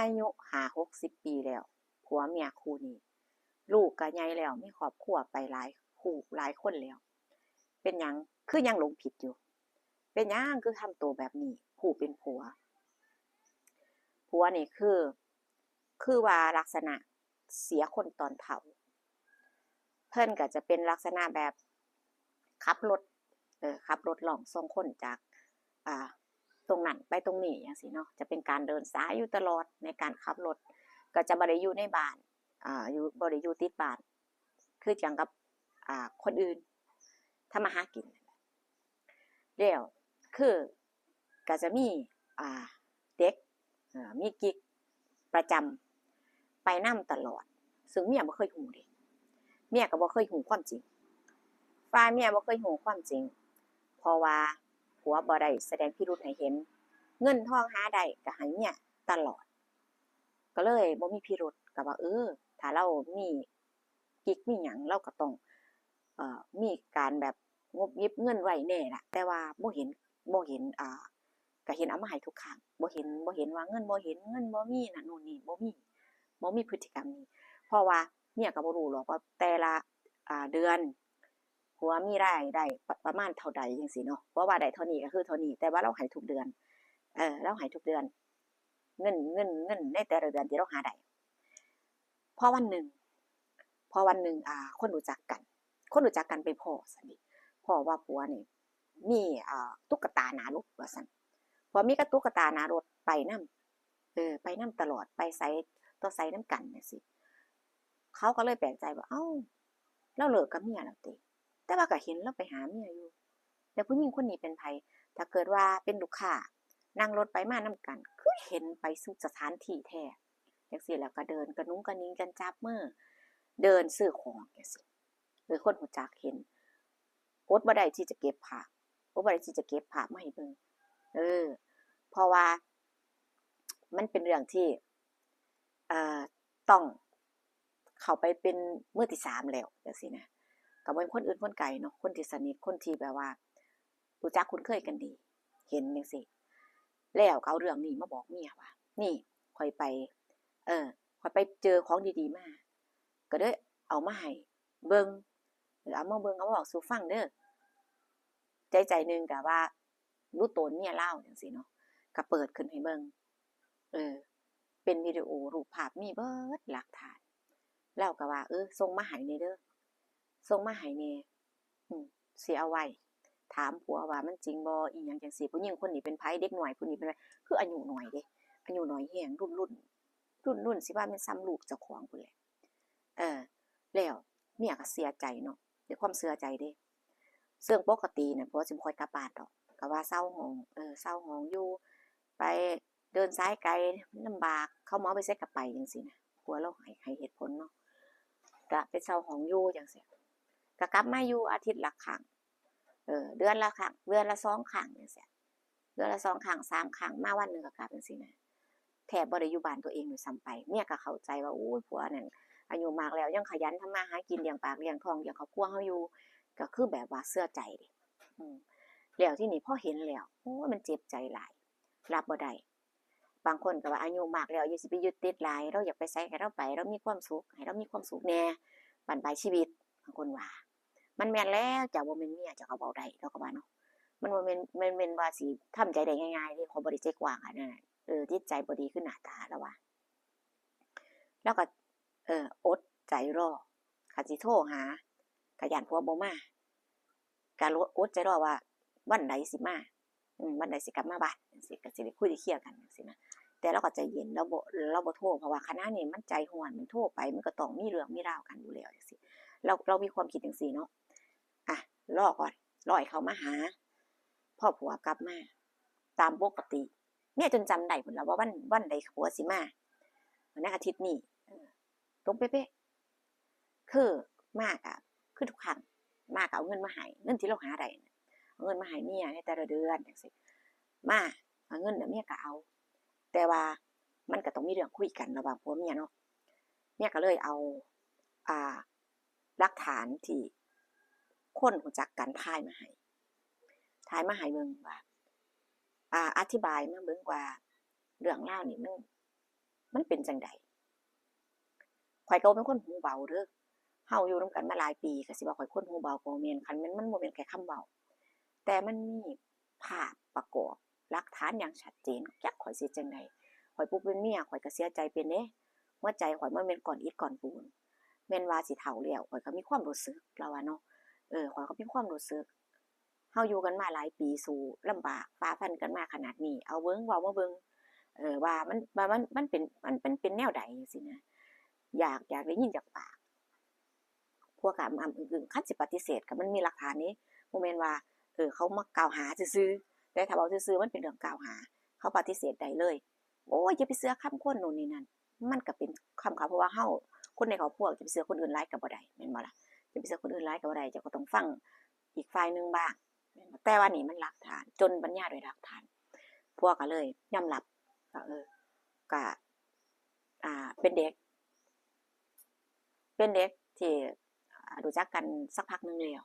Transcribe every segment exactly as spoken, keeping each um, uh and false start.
อายุห้าหกสิบปีแล้ว ผัวเมียคู่นี้ ลูกก็ใหญ่แล้ว มีครอบครัวไปหลายคู่หลายคนแล้ว เป็นหยังคือยังหลงผิดอยู่ เป็นหยังคือทำตัวแบบนี้ ผู้เป็นผัว ผัวนี่คือ คือว่าลักษณะเสียคนตอนเฒ่า เพิ่นก็จะเป็นลักษณะแบบขับรถ เออ ขับรถล่องส่งคนจาก อ่า ตรงนั้นไปตรงนี้จั่งซี้เนาะ จะเป็นการเดินสายอยู่ตลอดในการขับรถ ก็จะบ่ได้อยู่ในบ้าน อ่า อยู่ บ่ได้อยู่ติดบ้าน คือจั่งกับ อ่า คนอื่นทำมาหากิน แล้วคือก็จะมี อ่า เด็ก อ่า มีกิ๊กประจำไปนำตลอด ซึ่งเมียบ่เคยฮู้เด้ เมียก็บ่เคยฮู้ความจริง ฝ่ายเมียบ่เคยฮู้ความจริง เพราะว่าผัวบ่ได้แสดงพิรุธให้เห็น เงินทองหาได้ก็ให้เมียตลอด ก็เลยบ่มีพิรุธ ก็ว่า เออ ถ้าลาวมี กิ๊กมีหยัง ลาวก็ต้อง เอ่อ มีการแบบงุบงิบเงินไว้แน่ล่ะ แต่ว่าบ่เห็น บ่เห็น อ่า ก็เห็นเอามาให้ทุกครั้ง บ่เห็น บ่เห็นว่าเงินบ่เห็น เงินบ่มีนั่นนู่นนี่ บ่มี บ่มีพฤติกรรมนี้ เพราะว่าเมียก็บ่รู้หรอกว่าแต่ละ อ่า เดือน ผัวมีรายได้ประ ประมาณเท่าใดจั่งซี้เนาะ ผัวว่าได้เท่านี้ก็คือเท่านี้ แต่ว่าลาวให้ทุกเดือน เออ ลาวให้ทุกเดือน เงิน เงิน เงินในแต่ละเดือนที่ลาวหาได้ พอวันหนึ่ง พอวันหนึ่ง อ่า คนรู้จักกัน คนรู้จักกันไปพ้อซั่นนี่ พ้อว่าผัวนี่มี อ่า ตุ๊กตาหน้ารถว่าซั่น ผัวมีกับตุ๊กตาหน้ารถไปนำ เออ ไปนำตลอด ไปไสต่อไสนำกันจั่งซี้ เขาก็เลยแปลกใจว่า เอ้า ลาวเลิกกับเมียแล้วติ แต่ว่าก็เห็นลาวไปหาเมียอยู่ แล้วผู้หญิงคนนี้เป็นไผ ถ้าเกิดว่าเป็นลูกค้า นั่งรถไปมานำกัน คือเห็นไปสู่สถานที่แท้ จั่งซี้ แล้วก็เดินกระนุงกระนิงกันจับมือ เดินซื้อของจั่งซี้ เออ คนรู้จักเห็น อดบ่ได้ที่จะเก็บภาพ อดบ่ได้ที่จะเก็บภาพมาให้เบิ่ง เออ เพราะว่ามันเป็นเรื่องที่ เอ่อ ต้องเข้าไปเป็นมือที่สามแล้วจั่งซี้นะ ก็บ่แม่นคนอื่นคนไกลเนาะ คนที่สนิท คนที่แบบว่ารู้จักคุ้นเคยกันดี เห็นจั่งซี้ แล้วก็เอาเรื่องนี้มาบอกเมียว่า นี่ ข้อยไป เออ ข้อยไปเจอของดีๆมา ก็เลยเอามาให้เบิ่ง เออ เอามาเบิ่ง เอามาเว้าสู่ฟังเด้อ ใจๆ หนึ่งก็ว่ารู้โตนเมียลาวจั่งซี้เนาะ ก็เปิดขึ้นให้เบิ่ง เออ เป็นวิดีโอ รูปภาพ มีเบิดหลักฐาน ลาวก็ว่า เออ ส่งมาให้แหน่เด้อ ส่งมาให้แหน่ อืม สิเอาไว้ถามผัวว่ามันจริงบ่ อีหยังจั่งซี้ ผู้หญิงคนนี้เป็นไผ เด็กน้อยผู้นี้เป็นไผ คืออายุน้อยเด้ อายุน้อยแฮง รุ่น รุ่น รุ่น รุ่นสิว่าแม่นส่ำลูกเจ้าของพู้นแหละ เออ แล้วเมียก็เสียใจเนาะ ด้วยความเสียใจเด้ ซึ่งปกติเนี่ยผัวสิบ่ค่อยกลับบ้านดอก ก็ว่าเช่าห้อง เออ เช่าห้องอยู่ ไปเดินสายไกล มันลำบาก เขาเหมาไปไสก็ไปจั่งซี้นะ ผัวลาวให้ ให้เหตุผลเนาะ ก็ไปเช่าห้องอยู่จั่งซี้ ก็กลับมาอยู่อาทิตย์ละครั้ง เออ เดือนละครั้ง เดือนละสองครั้งจั่งซี้ เดือนละสองครั้ง สามครั้ง มาวันหนึ่งก็กลับจั่งซี้นะ แทบบ่ได้อยู่บ้านตัวเองด้วยซ้ำไป เมียก็เข้าใจว่า โอ้ย ผัวนั่นอายุมากแล้ว ยังขยันทำมาหากิน เลี้ยงปากเลี้ยงท้อง เลี้ยงครอบครัวเฮาอยู่ ก็คือแบบว่าเชื่อใจเด้ อืม แล้วทีนี้พอเห็นแล้ว โอ้ย มันเจ็บใจหลาย รับบ่ได้ บางคนก็ว่าอายุมากแล้ว อย่าสิไปยึดติดหลาย ลาวอยากไปไสให้ลาวไป ลาวมีความสุข ให้ลาวมีความสุขแหน่ บั้นปลายชีวิต บางคนว่า มันแม่นแล้ว เจ้าบ่แม่นเมีย เจ้าก็เว้าได้ ลาวก็ว่าเนาะ มันบ่แม่น แม่น แม่นว่าสิทำใจได้ง่ายๆเด้ ข้อยบ่ได้ใจกว้างขนาดนั้น เออ จิตใจบ่ดีคือหน้าตา ลาวว่า ลาวก็ เออ อดใจรอ คันสิโทรหา ก็ย้านผัวบ่มา ก็อดใจรอว่าวันใดสิมา อืม วันใดสิกลับมาบ้านจั่งซี้ ก็สิได้คุยได้เคลียร์กันจั่งซี้นะ แต่ลาวก็ใจเย็น ลาวบ่ ลาวบ่โทร เพราะว่าขณะนี้มันใจร้อน มันโทรไปมันก็ต้องมีเรื่องมีราวกันอยู่แล้วจั่งซี้ ลาว ลาวมีความคิดจั่งซี้เนาะ อ่ะ รอก่อน รอให้เขามาหา พอผัวกลับมา ตามปกติ เมียจนจำได้พู้นล่ะว่าวัน วันใดผัวสิมา วันอาทิตย์นี้ เออ ตรงเป๊ะๆ คือมาก็คือทุกครั้ง มาก็เอาเงินมาให้ เงินที่ลาวหาได้น่ะ เอาเงินมาให้เมียในแต่ละเดือนจั่งซี้ มา เอาเงินน่ะเมียก็เอา แต่ว่ามันก็ต้องมีเรื่องคุยกันระหว่างผัวเมียเนาะ เมียก็เลยเอา อ่า หลักฐานที่คนรู้จักกันถ่ายมาให้ ถ่ายมาให้เบิ่งว่า อ่า อธิบายมาเบิ่งว่าเรื่องราวนี่มัน มันเป็นจั่งใด ข้อยก็บ่เป็นคนหูเบาเด้อ เฮาอยู่นำกันมาหลายปี ก็สิว่าข้อยคนหูเบาก็บ่แม่น คันแม่นมันบ่แม่นแค่คำเว้า แต่มันมีภาพประกอบ หลักฐานอย่างชัดเจน จักข้อยสิเฮ็ดจั่งใด ข้อยผู้เป็นเมีย ข้อยก็เสียใจเป็นเด้ หัวใจข้อยมันแม่นก้อนอิฐก้อนปูน แม่นว่าสิเฒ่าแล้ว ข้อยก็มีความรู้สึก ลาวว่าเนาะ เออ ข้อยก็มีความรู้สึก เฮาอยู่กันมาหลายปี สู้ลำบาก ฝ่าฟันกันมาขนาดนี้ เอาเบิ่ง เว้ามาเบิ่ง เออ ว่ามัน ว่ามัน มันเป็น มัน มันเป็นแนวใดจั่งซี้นะ อยาก อยากได้ยินจากปาก ผัวก็อ้ำๆ อึ้งๆ คันสิปฏิเสธก็มันมีหลักฐานเด้ บ่แม่นว่า เออ เขามากล่าวหาซื่อๆ แต่ถ้าเว้าซื่อๆ มันเป็นเรื่องกล่าวหา เขาปฏิเสธได้เลย โอ้ย อย่าไปเชื่อคำคนโน่นนี่นั่น มันก็เป็นคำเขา เพราะว่าเฮา คนในครอบครัวจะไปเชื่อคนอื่นหลายก็บ่ได้ แม่นบ่ล่ะ จะไปเชื่อคนอื่นหลายก็บ่ได้ เจ้าก็ต้องฟังอีกฝ่ายหนึ่งบ้าง แม่นบ่ แต่ว่านี่มันหลักฐาน จนปัญญาด้วยหลักฐาน ผัวก็เลยยอมรับ ก็ เออ ก็ อ่า เป็นเด็ก เป็นเด็กที่ อ่า รู้จักกันสักพักหนึ่งแล้ว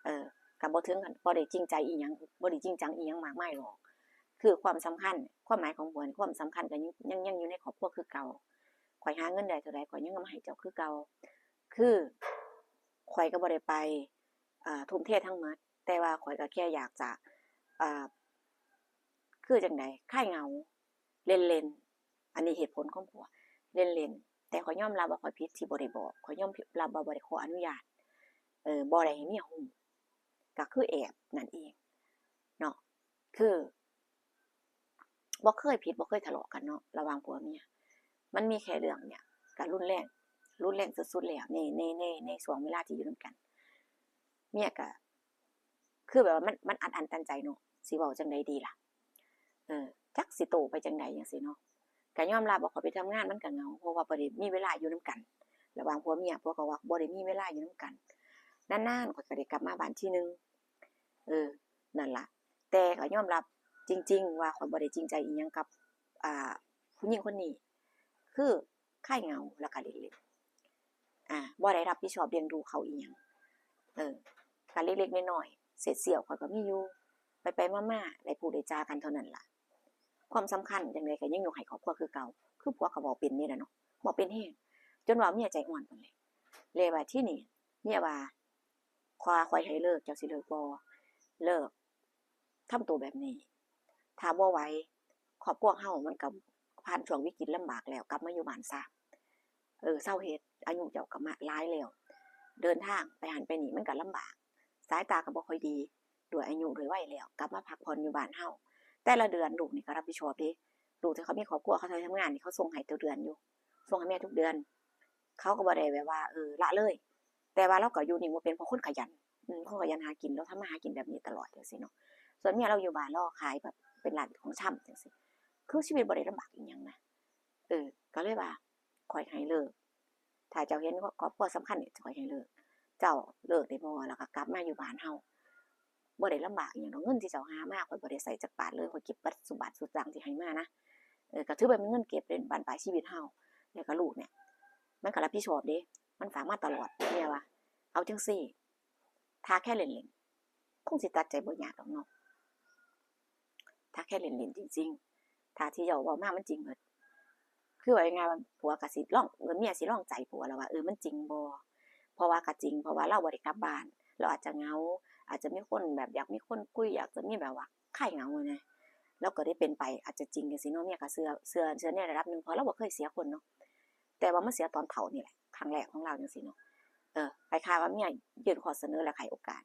เออ ก็บ่ถึงขั้น บ่ได้จริงใจอีหยัง บ่ได้จริงจังอีหยังมากมายหรอก คือความสำคัญ ความหมายของผัวนี่ ความสำคัญก็ยัง ยัง ยังอยู่ในครอบครัวคือเก่า ข้อยหาเงินได้เท่าใด ข้อยยังเอามาให้เจ้าคือเก่า คือข้อยก็บ่ได้ไป อ่า ทุ่มเททั้งหมด แต่ว่าข้อยก็แค่อยากจะ อ่า คือจั่งใด คลายเหงา เล่นๆ อันนี้เหตุผลของผัว เล่นๆ แต่ข้อยยอมรับว่าข้อยผิดที่บ่ได้บอก ข้อยยอมรับว่าบ่ได้ขออนุญาต เออ บ่ได้ให้เมียฮู้ ก็คือแอบนั่นเองเนาะ คือ บ่เคยผิด บ่เคยทะเลาะกันเนาะ ระหว่างผัวเมีย มันมีแค่เรื่องเนี่ย ก็รุนแรง รุนแรงสุดๆ แล้ว ใน ใน ใน ในช่วงเวลาที่อยู่นำกัน เมียก็ คือแบบว่ามัน มันอัดอั้นตันใจเนาะ สิเว้าจั่งใดดีล่ะ เออ จักสิโต้ไปจั่งใดจั่งซี้เนาะ ก็ยอมรับว่าข้อยไปทำงานมันก็เหงา เพราะว่าบ่ได้มีเวลาอยู่นำกัน ระหว่างผัวเมีย ผัวก็ว่าบ่ได้มีเวลาอยู่นำกัน นานๆ ข้อยก็ได้กลับมาบ้านทีหนึ่ง เออ นั่นล่ะ แต่ก็ยอมรับจริงๆ ว่าข้อยบ่ได้จริงใจอีหยังกับ อ่า ผู้หญิงคนนี้ คือคลายเหงา แล้วก็เล่นๆ อ่า บ่ได้รับผิดชอบเลี้ยงดูเขาอีหยัง เออ ก็เล็กๆ น้อยๆ เศษเสี้ยวข้อยก็มีอยู่ ไปๆ มาๆ ได้พูดได้จากันเท่านั้นล่ะ ความสำคัญจั่งใดก็ยังยกให้ครอบครัวคือเก่า คือผัวก็เว้าเป็นนี่ล่ะเนาะ เว้าเป็นแฮง จนว่าเมียใจอ่อนพู้นแหละ แล้วบาดทีนี้เมียว่า ถ้าข้อยให้เลิก เจ้าสิเลิกบ่ เลิก ทำตัวแบบนี้ ถ้าบ่ไหว ครอบครัวเฮามันก็ผ่านช่วงวิกฤตลำบากแล้ว กลับมาอยู่บ้านซะ เออ เซาเฮ็ด อายุเจ้าก็มาหลายแล้ว เดินทางไปหั้นไปนี่มันก็ลำบาก สายตาก็บ่ค่อยดี ด้วยอายุด้วยวัยแล้ว กลับมาพักผ่อนอยู่บ้านเฮา แต่ละเดือนลูกนี่ก็รับผิดชอบเด้ ลูกที่เขามีครอบครัว เขาทำงานนี่ เขาส่งให้ทุกเดือนอยู่ ส่งให้แม่ทุกเดือน เขาก็บ่ได้แบบว่า เออ ละเลย แต่ว่าลาวก็อยู่นิ่งบ่เป็น เพราะคนขยัน อืม คนขยันหากิน ลาวทำมาหากินแบบนี้ตลอดจั่งซี้เนาะ ส่วนเมียลาวอยู่บ้าน ลาวขายแบบเป็นร้านของชำจั่งซี้ คือชีวิตบ่ได้ลำบากอีหยังนะ เออ ก็เลยว่า ข้อยให้เลิก ถ้าเจ้าเห็นครอบครัวสำคัญนี่ ข้อยให้เลิก เจ้าเลิกได้บ่ แล้วก็กลับมาอยู่บ้านเฮา บ่ได้ลำบากอีหยังดอก เงินที่เจ้าหามา ข้อยบ่ได้ใช้จักบาทเลย ข้อยเก็บเบิดซุบาทซุสตางค์ที่ให้มานะ เออ ก็ถือว่าเป็นเงินเก็บเป็นบั้นปลายชีวิตเฮา แล้วก็ลูกเนี่ย มันก็รับผิดชอบเด้ มันฝากมาตลอด เมียว่า เอาจั่งซี้ ถ้าแค่เล่นๆ คงสิตัดใจบ่ยากดอกเนาะ ถ้าแค่เล่นๆ จริงๆ ถ้าที่เจ้าเว้ามามันจริงเบิด คือว่าง่ายๆ ว่าผัวก็สิลอง เออ เมียสิลองใจผัวแล้วว่า เออ มันจริงบ่ เพราะว่าก็จริง เพราะว่าลาวบ่ได้กลับบ้าน ลาวอาจจะเหงา อาจจะมีคนแบบอยากมีคนคุย อยากจะมีแบบว่าคลายเหงาหั้นนะ ลาวก็ได้เป็นไป อาจจะจริงจั่งซี้เนาะ เมียก็เชื่อ เชื่อ เชื่อในระดับหนึ่ง เพราะลาวบ่เคยเสียคนเนาะ แต่ว่ามาเสียตอนเฒ่านี่แหละ ครั้งแรกของลาวจั่งซี้เนาะ เออ คล้ายๆ ว่าเมียยื่นข้อเสนอแล้วให้โอกาส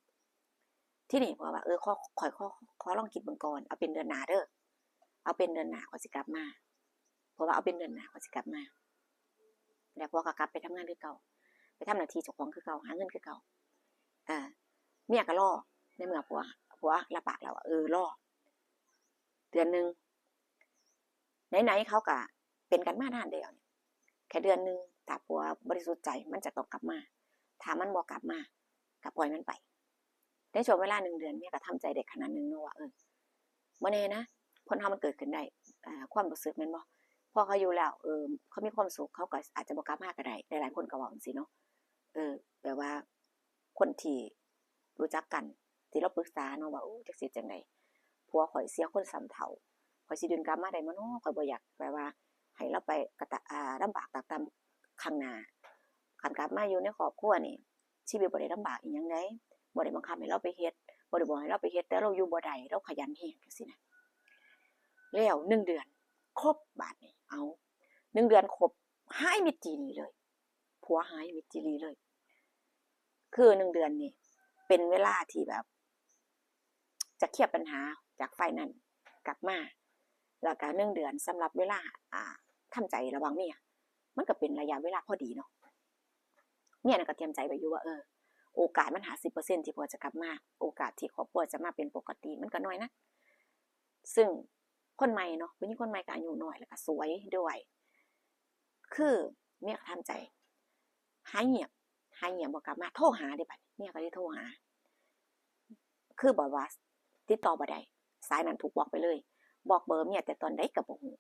ทีนี้ผัวว่า เออ ขอ ข้อยขอ ขอลองคิดเบิ่งก่อน เอาเป็นเดือนหน้าเด้อ เอาเป็นเดือนหน้าข้อยสิกลับมา ผัวว่า เอาเป็นเดือนหน้าข้อยสิกลับมา แล้วผัวก็กลับไปทำงานคือเก่า ไปทำหน้าที่เจ้าของคือเก่า หาเงินคือเก่า อ่า เมียก็รอ ในเมื่อผัว ผัวรับปากแล้วว่า เออ รอ เดือนหนึ่ง ไหนๆ เขาก็เป็นกันมานานแล้วเนี่ย แค่เดือนหนึ่ง ถ้าผัวบริสุทธิ์ใจ มันจะต้องกลับมา ถ้ามันบ่กลับมา ก็ปล่อยมันไป ในช่วงเวลาหนึ่งเดือน เมียก็ทำใจได้ขนาดหนึ่งเนาะว่า เออ บ่แน่นะ คนเฮามันเกิดขึ้นได้ อ่า ความรู้สึกแม่นบ่ พอเขาอยู่แล้ว เออ เขามีความสุข เขาก็อาจจะบ่กลับมาก็ได้ หลายๆ คนก็เว้าจั่งซี้เนาะ เออ แบบว่า คนที่รู้จักกัน ที่ลาวปรึกษาเนาะว่า โอ้ จักสิจั่งใด ผัวข้อยเสียคนซ้ำเฒ่า ข้อยสิดึงกลับมาได้บ่น้อ ข้อยบ่อยากแบบว่า ให้ลาวไปกะตะ- อ่า ลำบากตรากตำข้างหน้า คันกลับมาอยู่ในครอบครัวนี่ ชีวิตบ่ได้ลำบากอีหยังใด บ่ได้บังคับให้ลาวไปเฮ็ด บ่ได้บอกให้ลาวไปเฮ็ด แต่ลาวอยู่บ่ได้ ลาวขยันแฮงจั่งซี้นะ แล้วหนึ่งเดือนครบบาดนี้ เอ้า หนึ่งเดือนครบ หายมิดจีรีเลย ผัวหายมิดจีรีเลย คือหนึ่งเดือนนี่เป็นเวลาที่แบบ จะเคลียร์ปัญหาจากฝ่ายนั้นกลับมา แล้วก็หนึ่งเดือนสำหรับเวลา อ่า ทำใจระหว่างเมีย มันก็เป็นระยะเวลาพอดีเนาะ เมียน่ะก็เตรียมใจไว้อยู่ว่า เออ โอกาสมันห้าสิบเปอร์เซ็นต์ ที่ผัวจะกลับมา โอกาสที่ครอบครัวจะมาเป็นปกติมันก็น้อยนะ ซึ่งคนใหม่เนาะ ผู้หญิงคนใหม่ก็อายุน้อย แล้วก็สวยด้วย คือเมียก็ทำใจ หายเงียบ หายเงียบบ่กลับมา โทรหาเด้บัดนี้ เมียก็เลยโทรหา คือแบบว่าติดต่อบ่ได้ สายนั้นถูกบล็อกไปเลย บล็อกเบอร์เมียแต่ตอนใดก็บ่ฮู้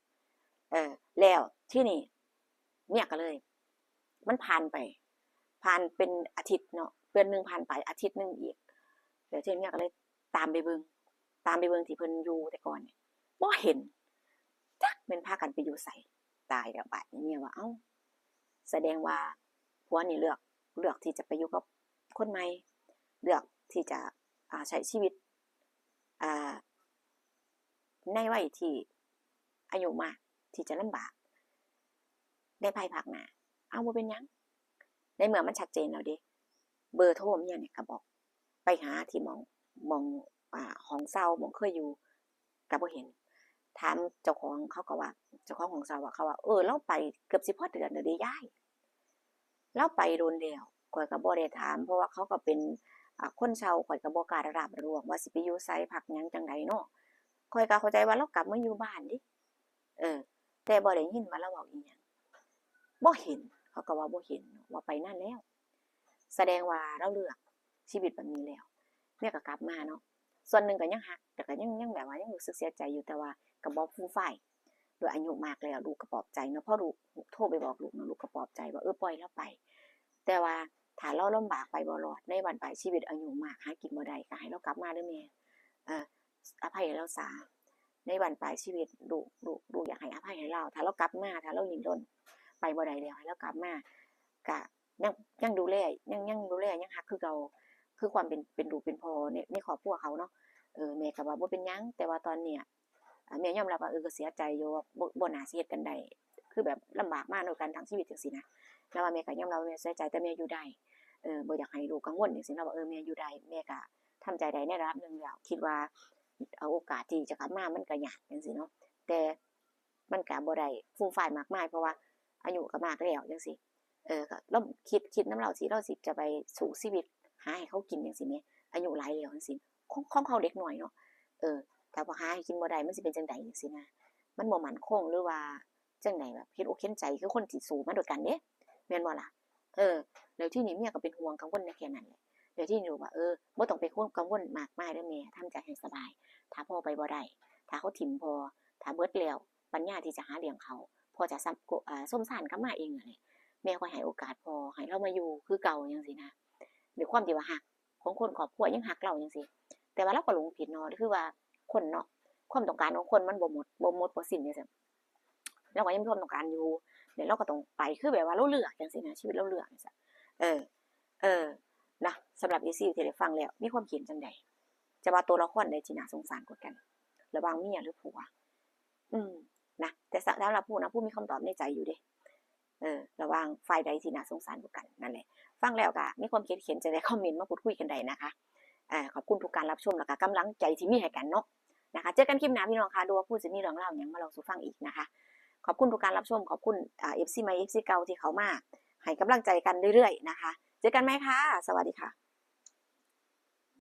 เออ แล้วทีนี้เมียก็เลย มันผ่านไป ผ่านเป็นอาทิตย์เนาะ เดือนหนึ่งผ่านไป อาทิตย์หนึ่งอีก แล้วทีนี้เมียก็เลยตามไปเบิ่ง ตามไปเบิ่งที่เพิ่นอยู่แต่ก่อนเนี่ย บ่เห็น จักแม่นพากันไปอยู่ไส ตายแล้วบาดนี้เมียว่า เอ้า แสดงว่าผัวนี่เลือก เลือกที่จะไปอยู่กับคนใหม่ เลือกที่จะ อ่า ใช้ชีวิต อ่า ในวัยที่อายุมาก ที่จะลำบาก ในภายภาคหน้า เอ้า บ่เป็นหยัง ในเมื่อมันชัดเจนแล้วเด้ เบอร์โทรเมียเนี่ยก็บอก ไปหาที่หม่อง หม่อง อ่า ห้องเช่า หม่องเคยอยู่ ก็บ่เห็น ถามเจ้าของ เขาก็ว่า เจ้าของห้องเช่าว่า เขาว่า เออ ลาวไปเกือบสิพอเดือนแล้วเด้ยาย ลาวไปโดนแล้ว ข้อยก็บ่ได้ถาม เพราะว่าเขาก็เป็น อ่า คนเช่า ข้อยก็บ่กล้าระลาบระล่วงว่าสิไปอยู่ไส พักหยังจั่งใดเนาะ ข้อยก็เข้าใจว่าลาวกลับมาอยู่บ้านเด้ เออ แต่บ่ได้ยินว่าลาวเว้าอีหยัง บ่เห็น เขาก็ว่าบ่เห็นเนาะ ว่าไปนานแล้ว แสดงว่าลาวเลือกชีวิตแบบนี้แล้ว เมียก็กลับมาเนาะ ส่วนหนึ่งก็ยังฮัก แต่ก็ยัง ยังแบบว่ายังรู้สึกเสียใจอยู่ แต่ว่าก็บ่ฟูมฟาย ด้วยอายุมากแล้ว ลูกก็ปลอบใจเนาะ พอลูกโทรไปบอกลูกเนาะ ลูกก็ปลอบใจว่า เออ ปล่อยลาวไป แต่ว่าถ้าลาวลำบากไปบ่รอด ในบั้นปลายชีวิตอายุมาก หากินบ่ได้ ก็ให้ลาวกลับมาเด้อแม่ เอ่อ อภัยให้ลาวซะ ในบั้นปลายชีวิต ลูก ลูก ลูกอยากให้อภัยให้ลาว ถ้าลาวกลับมา ถ้าลาวดิ้นรนไปบ่ได้แล้ว ให้ลาวกลับมา ก็ยัง ยังดูแล ยัง ยังดูแล ยังฮักคือเก่า คือความเป็น เป็นลูกเป็นพ่อใน ในครอบครัวเขาเนาะ เออ แม่ก็ว่าบ่เป็นหยัง แต่ว่าตอนเนี้ย อ่า แม่ยอมรับว่า เออ ก็เสียใจอยู่ บ่ บ่น่าสิเฮ็ดกันได้ คือแบบลำบากมานำกันทั้งชีวิตจั่งซี้นะ แต่ว่าแม่ก็ยอมรับว่าแม่เสียใจ แต่แม่อยู่ได้ เออ บ่อยากให้ลูกกังวลจั่งซี้นะ ว่า เออ แม่อยู่ได้ แม่ก็ทำใจได้ในระดับหนึ่งแล้ว คิดว่า เอาโอกาสที่จะกลับมามันก็ยากจั่งซี้เนาะ แต่มันก็บ่ได้ฟูมฟายมากมาย เพราะว่าอายุก็มากแล้วจั่งซี้ เออ ก็ลองคิด คิดนำลาวสิ ลาวสิจะไปสู้ชีวิตหาให้เขากินจั่งซี้แหม อายุหลายแล้วจั่งซี้ ของ ของเขาเด็กน้อยเนาะ เออ ถ้าว่าหาให้กินบ่ได้ มันสิเป็นจั่งใดจั่งซี้นะ มันบ่มั่นคง หรือว่าจั่งใด แบบเห็นอกเห็นใจ คือคนที่สู้มาด้วยกันเด้ แม่นบ่ล่ะ เออ แล้วทีนี้เมียก็เป็นห่วงกังวลในแค่นั้นแหละ แล้วทีนี้ลูกว่า เออ บ่ต้องไปกังวลมากมายเด้อแม่ ทำใจให้สบาย ถ้าพ่อไปบ่ได้ ถ้าเขาถิ่มพ่อ ถ้าเบิดแล้ว ปัญญาที่จะหาเลี้ยงเขา พ่อจะซ้ำ อ่า ส้มซ่านกลับมาเองนั่นแหละ แม่ค่อยให้โอกาสพ่อ ให้ลาวมาอยู่คือเก่าจั่งซี้นะ ด้วยความที่ว่าฮักของคนครอบครัวยังฮักลาวจั่งซี้ แต่ว่าลาวก็หลงผิดเนาะ คือว่าคนเนาะ ความต้องการของคนมันบ่หมด บ่หมดบ่สิ้นจั่งซี้ ลาวก็ยังมีความต้องการอยู่ แล้วลาวก็ต้องไป คือแบบว่าลาวเลือกจั่งซี้นะ ชีวิตลาวเลือกจั่งซี้ เออ เออ นะ สำหรับเอฟซีที่ได้ฟังแล้ว มีความคิดจั่งใด จะว่าตัวละครใดที่น่าสงสารกว่ากัน ระหว่างเมียหรือผัว อืม นะ แต่สำหรับผู้นะ ผู้มีคำตอบในใจอยู่เด้ เออ ระหว่างฝ่ายใดที่น่าสงสารกว่ากัน นั่นแหละ ฟังแล้วก็มีความคิดเห็นจั่งใด คอมเมนต์มาพูดคุยกันได้นะคะ อ่า ขอบคุณทุกการรับชม แล้วก็กำลังใจที่มีให้กันเนาะ นะคะ เจอกันคลิปหน้าพี่น้องค่ะ ดูว่าผู้สิมีเรื่องเล่าหยังมาเล่าสู่ฟังอีกนะคะ ขอบคุณทุกการรับชม ขอบคุณ อ่า เอฟซีใหม่ เอฟซีเก่าที่เข้ามาให้กำลังใจกันเรื่อยๆ นะคะ เจอกันใหม่ค่ะ สวัสดีค่ะ